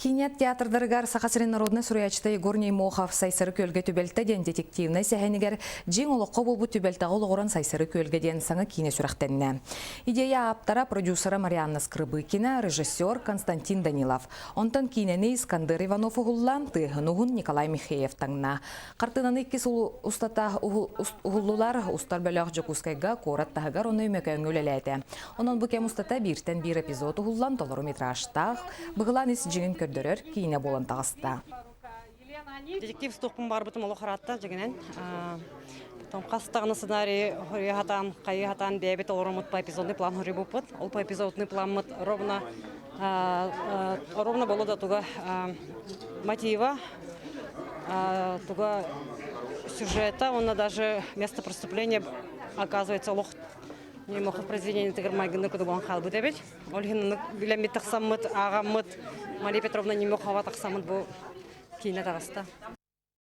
Киинэ театрдарыгар Саха сирин народнай суруйааччыта Егор Неймохов «Сайсары күөлгэ түбэлтэ» диэн детективнай сэһэнигэр дьиҥ олоххо буолбут түбэлтэҕэ олоҕуран «Сайсары күөлгэ» диэн саҥа киинэ сүрэхтэннэ. Идея ааптара, продюсера Марианна Скрыбыкина, режиссер Константин Данилов. Онтон киинэни Искандер Иванов уһулла, тыаһын уһун Николай Михеев таҥна. Хартыынаны икки сыл устата уһуллулар, устар бөлөх Дьокуускайга куорат таһыгар ону Өймөкөөҥҥө үлэлээтэ. Онон бу кэм устата бииртэн биир эпизод уһуллан толору метражтаах, быһылаан ис дьиҥин көрдөрөр киинэ буолан таҕыста. Детектив стоппун барбытым олох ыраатта дьиҥинэн. Потом хас даҕаны сценарий хоруйа хатаан, хайыы хатаан бэйэбит олороммут по эпизодный план хоруйбуппут. Ол по эпизодный пламмыт ровно ровно боло да туга мотива, туга сюжета, онно даже место преступления оказывается олох Неймохов произведениетыгар майгыны кудубон хаалбыт эбит. Ол иһин билэммит тахсаммыт, ааҕаммыт Мария Петровна Неймохова тахсаммыт бу киинэ таҕыста.